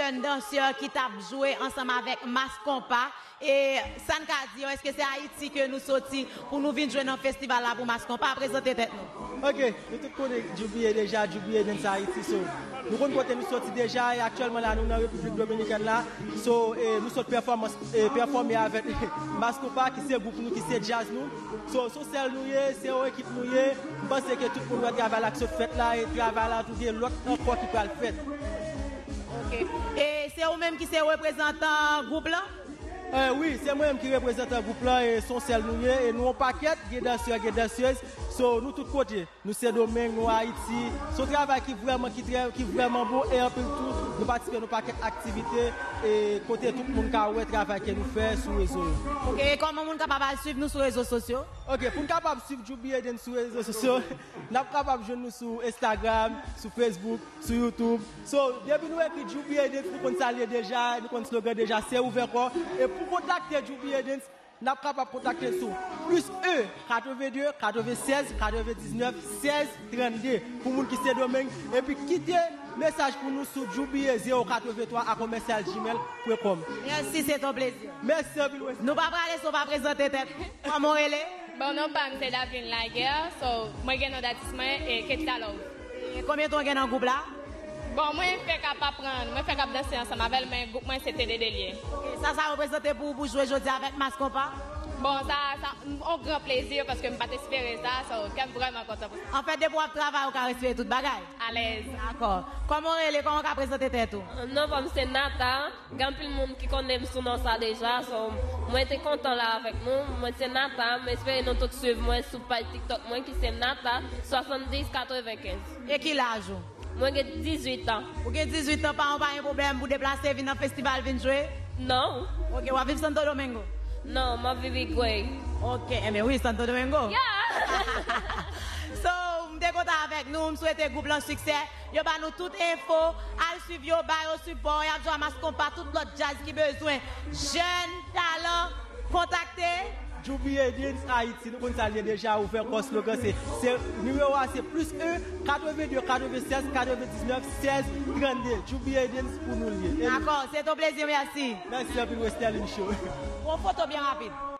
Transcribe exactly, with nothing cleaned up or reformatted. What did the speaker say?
jèn dansè ki t ap jwe ansanm avèk Mass Konpa. E sa n ka di yo, èske se Ayiti ke nou soti pou nou vin jwe nan festival la pou Mass Konpa? Prezante tèt nou. Ok, nou tout konnen Djoubiyé deja, Djoubiyé Dance Ayiti. So, nou konn kote nou soti deja e aktyèlman la nou nan Repiblik Dominikèn la. So, e, nou sot pèfòmans, e, pèfòme avèk Mass Konpa ki se gwoup nou, ki se djaz nou. So, se yon sèl nou ye, se yon ekip nou ye. M panse ke tout moun wè travay la k sot fèt la e travay la tou gen lòt ankò ki pral fèt. Ok. E se ou menm ki se reprezantan gwoup lan? Eh, wi, se mwen menm ki reprezantan gwoup lan e se yon sèl nou ye e nou yon pakèt, gen dansè, gen dansèz. So, nou tout kote. Nou Sendomeng, nou Ayiti. Se yon travay ki vrèman, ki trè, ki vrèman bon e anpil tou, nou patisipe nan pakèt aktivite e kote tout moun ka wè travay ke nou fè sou rezo yo. Ok, e kòman moun kapab al swiv nou sou rezo sosyo? Ok, pou n kapab swiv Djoubiyé Dance sou rezo sosyo, n ap kapab jwenn nou sou Instagram, sou Facebook, sou YouTube. So, depi nou ekri Djoubiyé Dance, nou konn sa l ye deja, nou konn slogan deja, se ouvè kò. E pou kontakte Djoubiyé Dance, n ap kapab kontakte sou plis en, katreven de, katreven sèz, katreven diznèf, sèz, trannde pou moun ki Sendomeng. Epi kite mesaj pou nou sou djoubiyé zewo katreven twa a komèsyal gmail pwen kòm. Mèsi, se ton plezi. Mèsi anpil, Wes. Nou pa prale san w pa prezante tèt ou. Kòman w rele? Bon, non pa m se Davine Laguerre, so, mwen gen non datis mwen, e Ketsa Love. E konbyen tan w gen nan gwoup la? Bon, mwen fèk ap aprann, mwen fèk ap danse ansanm avè l, men gwoup mwen se T D D l ye. Ok, sa, sa reprezante pou ou pou jwe jodi avèk Mass Konpa? Bon, sa, sa, m, on gran plezi, paske m pa t espere sa, so, kè m vrèman kontan pou sa. Anfèt, depi w ap travay, ou ka respire tout bagay. Alèz. Dakò. Kòman w rele? Kòman w ka prezante tèt ou? Non pa m se Nata. Gen anpil moun ki konnen m sou non sa deja, so, mwen te kontan la avèk nou. Mwen se Nata, m espere nou tout swiv mwen sou paj TikTok mwen ki se Nata swasanndis katrevenkenz. E ki laj ou? Mwen gen dizuit an. Ou gen dizuit an, pa, ou pa gen pwoblèm pou deplase vin nan festival vin jwe? Non. Ok, w ap viv Santo Domingo? Non, m ap viv Higüey. Ok, enben wi, Santo Domingo. Yeah! So, m te kontan avèk nou, m swete gwoup lan siksè. Yo ba nou tout enfo, al swiv yo, ba yo sipò, y ap jwe a Mass Konpa, tout lòt djaz ki bezwen jèn talan, kontakte. Djoubiyé Dance Ayiti, nou konn sa l ye deja, ouvè kò, slogan se, se, nimewo a se plis en, katreven de, katreven sèz, katreven diznèf, sèz, trannde. Djoubiyé Dance pou nou l ye. E nou Dakò, se ton plezi, mèsi. Mèsi anpil, Westerlin Show. Yon foto byen rapid.